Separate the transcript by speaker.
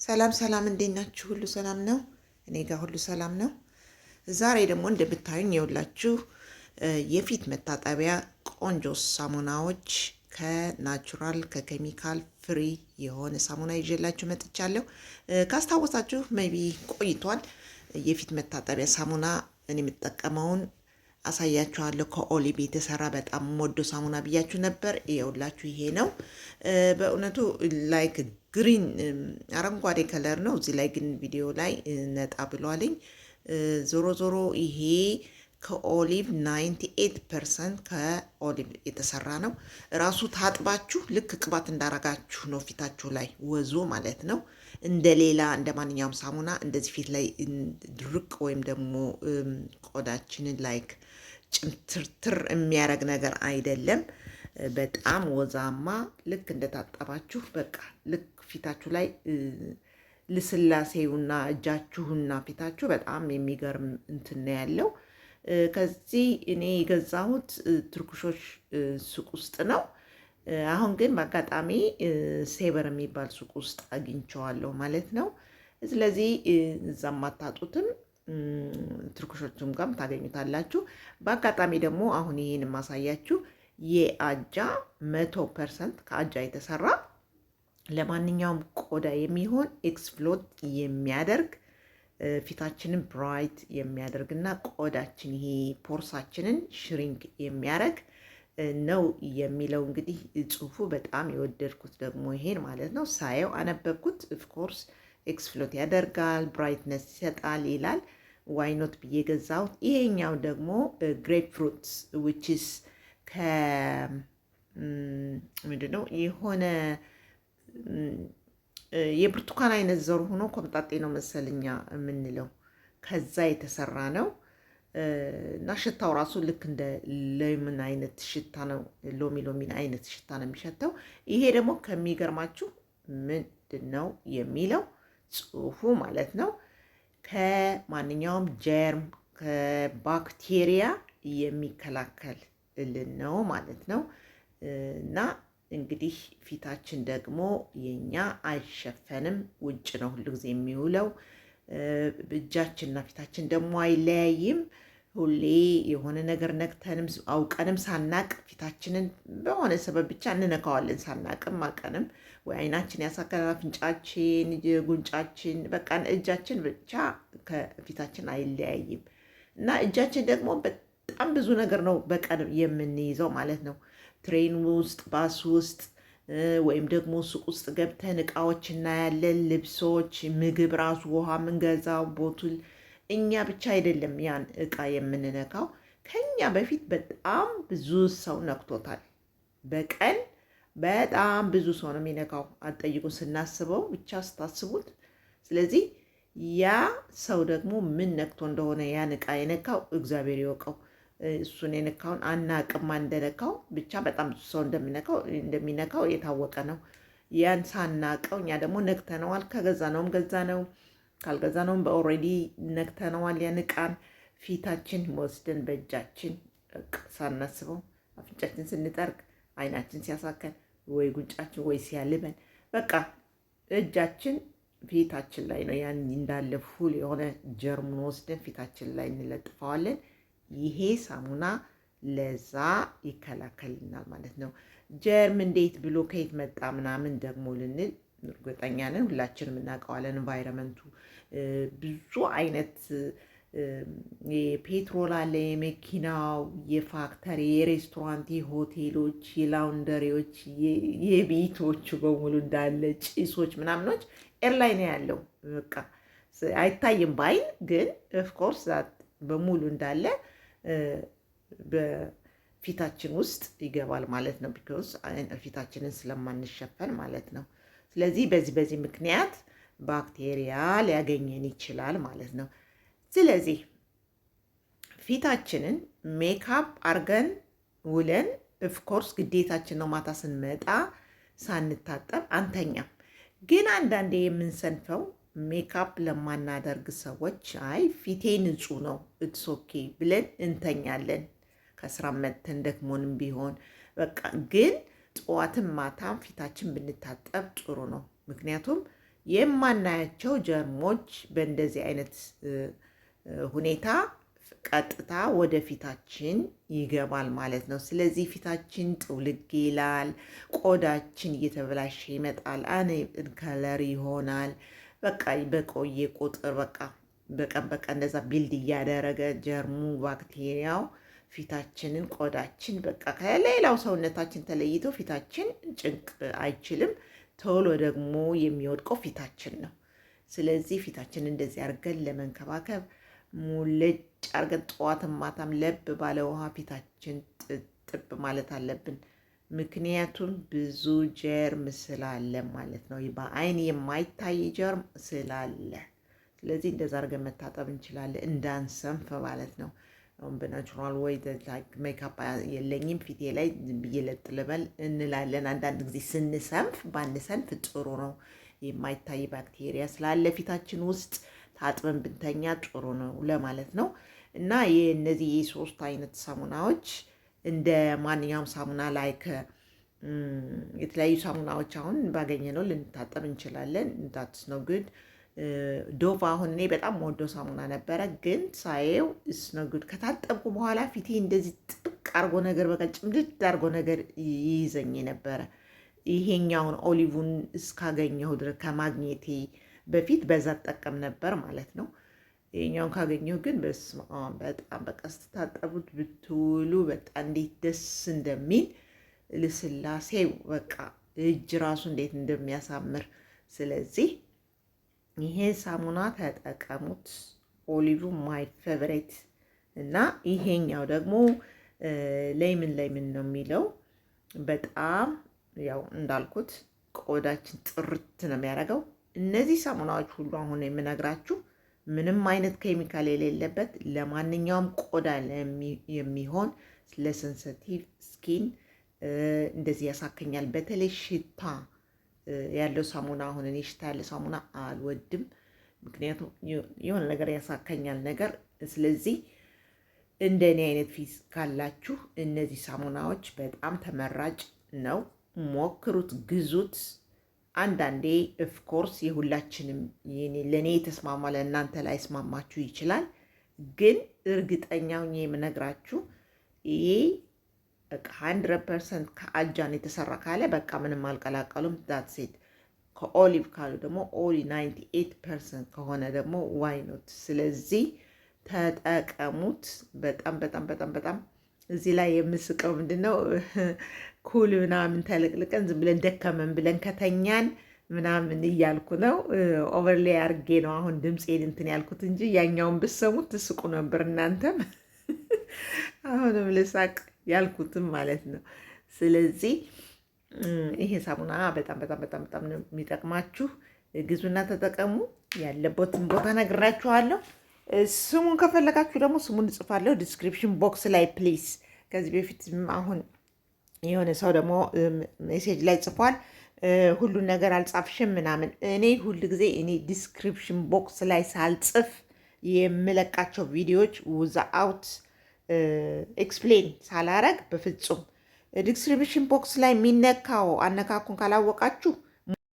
Speaker 1: ሰላም ሰላም፣ እንዴት ናችሁ? ሁሉ ሰላም ነው? እኔ ጋር ሁሉ ሰላም ነው። ዛሬ ደግሞ እንደምታዩኝ የውላችሁ የፊት መታጠቢያ ቆንጆ ሳሙናዎች ከ natural ከ chemical free የሆነ ሳሙና ይዤላችሁ መጥቻለሁ። ካስታወሳችሁ maybe ቆይቷል። የፊት መታጠቢያ ሳሙና እኔ የምጠቀመውን አሳያችኋለሁ። ከ olive የተሰራ በጣም የምወደው ሳሙና ብያችሁ ነበር። ይኸውላችሁ ይሄ ነው። በእውነቱ like green አረንጓዴ color ነው። እዚህ ላይ ግን ቪዲዮ ላይ ነጣ ብሏልኝ። ዞሮ ዞሮ ይሄ ከ olive 98% ከ olive የተሰራ ነው። ራሱ ታጥባችሁ ልክ ቅባት እንዳረጋችሁ ነው ፊታችሁ ላይ ወዙ ማለት ነው። እንደ ሌላ እንደ ማንኛውም ሳሙና እንደዚህ ፊት ላይ ድርቅ ወይም ደግሞ ቆዳችንን like ጭምትርትር የሚያደርግ ነገር አይደለም። በጣም ወዛማ፣ ልክ እንደታጠባችሁ በቃ ልክ ፊታችሁ ላይ ልስላሴውና እጃችሁና ፊታችሁ በጣም የሚገርም እንትን ነው ያለው። ከዚህ እኔ የገዛሁት ቱርክሾች ሱቅ ውስጥ ነው። አሁን ግን በአጋጣሚ ሴበር የሚባል ሱቅ ውስጥ አግኝቼዋለሁ ማለት ነው። ስለዚህ እዛም አታጡትም፣ ቱርክሾቹም ጋርም ታገኙታላችሁ። በአጋጣሚ ደግሞ አሁን ይሄን የማሳያችሁ የአጃ 100% ከአጃ የተሰራ ለማንኛውም ቆዳ የሚሆን exfoliate የሚያደርግ፣ ፊታችንን bright የሚያደርግና ቆዳችን ይሄ pores ኣችንን shrink የሚያደርግ ነው የሚለው እንግዲህ ጽሁፉ። በጣም የወደድኩት ደግሞ ይሄን ማለት ነው። ሳየው አነበብኩት። Of course exfoliate ያደርጋል፣ brightness ይሰጣል ይላል። Why not ብዬ ገዛሁት። ይሄኛው ደግሞ grapefruit which is ምንድን ነው የሆነ የብርቱካን አይነት ዘር ሆኖ ኮምጣጤ ነው መሰለኛ የምንለው፣ ከዛ የተሰራ ነው እና ሽታው ራሱ ልክ እንደ lemon አይነት ሽታ ነው። ሎሚ ሎሚን አይነት ሽታ ነው የሚሸተው። ይሄ ደግሞ ከሚገርማችሁ ምንድን ነው የሚለው ጽሁፉ ማለት ነው፣ ከማንኛውም germ ከባክቴሪያ የሚከላከልልን ነው ማለት ነው። እና እንግዲህ ፊታችን ደግሞ የኛ አይሸፈንም፣ ውጭ ነው ሁሉ ጊዜ የሚውለው። እጃችንና ፊታችን ደግሞ አይለያይም። ሁሌ የሆነ ነገር ነክተንም አውቀንም ሳናቅ ፊታችንን በሆነ ሰበብ ብቻ እንነካዋለን። ሳናቅም አውቀንም ወይ አይናችን ያሳከናል፣ አፍንጫችን፣ ጉንጫችን፣ በቃ እጃችን ብቻ ከፊታችን አይለያይም። እና እጃችን ደግሞ በጣም ብዙ ነገር ነው በቀን የምንይዘው ማለት ነው። Train ውስጥ፣ ባስ ውስጥ ወይም ደግሞ ሱቅ ውስጥ ገብተን እቃዎች እናያለን፣ ልብሶች፣ ምግብ ራሱ፣ ውሃ የምንገዛው bottle። እኛ ብቻ አይደለም ያን እቃ የምንነካው፣ ከኛ በፊት በጣም ብዙ ሰው ነክቶታል። በቀን በጣም ብዙ ሰው ነው የሚነካው። አትጠይቁን፣ ስናስበው ብቻ ስታስቡት። ስለዚህ ያ ሰው ደግሞ ምን ነክቶ እንደሆነ ያን እቃ የነካው እግዚአብሔር ይወቀው። እሱን የነካውን አናቅም ማን እንደነካው፣ ብቻ በጣም ብዙ ሰው እንደሚነካው የታወቀ ነው። ያን ሳናቀው እኛ ደግሞ ነክተነዋል። ከገዛነውም ገዛነው፣ ካልገዛነውም በ already ነክተነዋል። ያን እቃን ፊታችን ወስደን በእጃችን ሳናስበው አፍንጫችን ስንጠርግ፣ አይናችን ሲያሳከን፣ ወይ ጉንጫችን ወይ ሲያልበን፣ በቃ እጃችን ፊታችን ላይ ነው። ያን እንዳለ full የሆነ ጀርሙን ወስደን ፊታችን ላይ እንለጥፈዋለን። ይሄ ሳሙና ለዛ ይከላከልናል ማለት ነው። Germ እንዴት ብሎ ከየት መጣ ምናምን ደግሞ ልንል እርግጠኛ ነን፣ ሁላችንም እናውቀዋለን። Environment ኡ ብዙ አይነት የ petrol አለ፣ የመኪናው፣ የ factory፣ የሬስቶራንት፣ የሆቴሎች፣ የ laundry ዎች፣ የቤቶቹ በሙሉ እንዳለ ጭሶች ምናምኖች air ላይ ነው ያለው። በቃ አይታይም ባይን፣ ግን of course በሙሉ እንዳለ በፊታችን ውስጥ ይገባል ማለት ነው። Because ፊታችንን ስለማንሸፈን ማለት ነው። ስለዚህ በዚህ ምክንያት ባክቴሪያ ሊያገኘን ይችላል ማለት ነው። ስለዚህ ፊታችንን ሜካፕ አርገን ውለን of course ግዴታችን ነው። ማታ ስንመጣ ሳንታጠብ አንተኛም። ግን አንዳንዴ የምንሰንፈው ሜካፕ ለማናደርግ ሰዎች አይ ፊቴ ንጹህ ነው it's okay ብለን እንተኛለን። ከስራ መጥተን ደክሞንም ቢሆን በቃ፣ ግን ጠዋትም ማታም ፊታችን ብንታጠብ ጥሩ ነው። ምክንያቱም የማናያቸው ጀርሞች በእንደዚህ አይነት ሁኔታ ቀጥታ ወደ ፊታችን ይገባል ማለት ነው። ስለዚህ ፊታችን ጥውልግ ይላል፣ ቆዳችን እየተበላሸ ይመጣል፣ uneven color ይሆናል። በቃ በቆየ ቁጥር በቃ በቀን በቀን እንደዛ build እያደረገ ጀርሙ፣ ባክቴሪያው ፊታችንን፣ ቆዳችን በቃ ከሌላው ሰውነታችን ተለይቶ ፊታችን ጭንቅ አይችልም። ቶሎ ደግሞ የሚወድቀው ፊታችን ነው። ስለዚህ ፊታችን እንደዚህ አድርገን ለመንከባከብ ሙልጭ አድርገን ጠዋትም ማታም ለብ ባለ ውሃ ፊታችን ጥጥብ ማለት አለብን። ምክንያቱም ብዙ ጀርም ስላለ ማለት ነው፣ በአይን የማይታይ ጀርም ስላለ። ስለዚህ እንደዛ አድርገን መታጠብ እንችላለን፣ እንዳንሰንፍ ማለት ነው። አሁን በ natural way makeup የለኝም ፊቴ ላይ ብዬ ለጥ ልበል እንላለን። አንዳንድ ጊዜ ስንሰንፍ፣ ባንሰንፍ ጥሩ ነው። የማይታይ ባክቴሪያ ስላለ ፊታችን ውስጥ ታጥበን ብንተኛ ጥሩ ነው ለማለት ነው። እና የእነዚህ የሶስት አይነት ሳሙናዎች እንደ ማንኛውም ሳሙና like የተለያዩ ሳሙናዎች አሁን ባገኘነው ልንታጠብ እንችላለን። That's no good። Dove አሁን እኔ በጣም የምወደው ሳሙና ነበረ፣ ግን ሳየው it's no good። ከታጠብኩ በኋላ ፊቴ እንደዚህ ጥብቅ አርጎ ነገር በቃ ጭምድድ አርጎ ነገር ይይዘኝ ነበረ። ይሄኛውን olive ን እስካገኘሁ ድረስ፣ ከማግኘቴ በፊት በዛ እጠቀም ነበር ማለት ነው። ይሄኛውን ካገኘሁ ግን በስመ አብ፣ በጣም በቃ ስትታጠቡት ብትውሉ በጣም እንዴት ደስ እንደሚል፣ ልስላሴው በቃ እጅ ራሱ እንዴት እንደሚያሳምር። ስለዚህ ይሄ ሳሙና ተጠቀሙት። Olive my favorite። እና ይሄኛው ደግሞ lemon lemon ነው የሚለው። በጣም ያው እንዳልኩት ቆዳችን ጥርት ነው የሚያደርገው። እነዚህ ሳሙናዎች ሁሉ አሁን የምነግራችሁ ምንም አይነት ኬሚካል የሌለበት፣ ለማንኛውም ቆዳ የሚሆን፣ ለ sensitive skin እንደዚህ ያሳከኛል። በተለይ ሽታ ያለው ሳሙና፣ አሁን እኔ ሽታ ያለው ሳሙና አልወድም። ምክንያቱም የሆነ ነገር ያሳከኛል ነገር። ስለዚህ እንደ እኔ አይነት ፊት ካላችሁ እነዚህ ሳሙናዎች በጣም ተመራጭ ነው። ሞክሩት፣ ግዙት። አንዳንዴ of course የሁላችንም ለእኔ የተስማማ ለእናንተ ላይስማማችሁ ይችላል። ግን እርግጠኛ ሆኜ የምነግራችሁ ይሄ 100% ከአጃን የተሰራ ካለ በቃ ምንም አልቀላቀሉም። That's it። ከ olive ካሉ ደግሞ only 98% ከሆነ ደግሞ why not? ስለዚህ ተጠቀሙት። በጣም በጣም በጣም በጣም እዚህ ላይ የምስቀው ምንድን ነው፣ ኩል ምናምን ተለቅልቀን ዝም ብለን ደከመን ብለን ከተኛን ምናምን እያልኩ ነው። Overlay አርጌ ነው አሁን ድምፄን እንትን ያልኩት እንጂ ያኛውን ብትሰሙት ትስቁ ነበር እናንተም። አሁንም ልሳቅ ያልኩትም ማለት ነው። ስለዚህ ይሄ ሳሙና በጣም በጣም በጣም በጣም ነው የሚጠቅማችሁ። ግዙና ተጠቀሙ። ያለበትን ቦታ ነግራችኋለሁ። ስሙን ከፈለጋችሁ ደግሞ ስሙን እጽፋለሁ description box ላይ please። ከዚህ በፊት አሁን የሆነ ሰው ደግሞ message ላይ ጽፏል፣ ሁሉን ነገር አልጻፍሽም ምናምን። እኔ ሁል ጊዜ እኔ description box ላይ ሳልጽፍ የምለቃቸው ቪዲዮዎች without explain ሳላረግ በፍጹም description box ላይ የሚነካው አነካኩን ካላወቃችሁ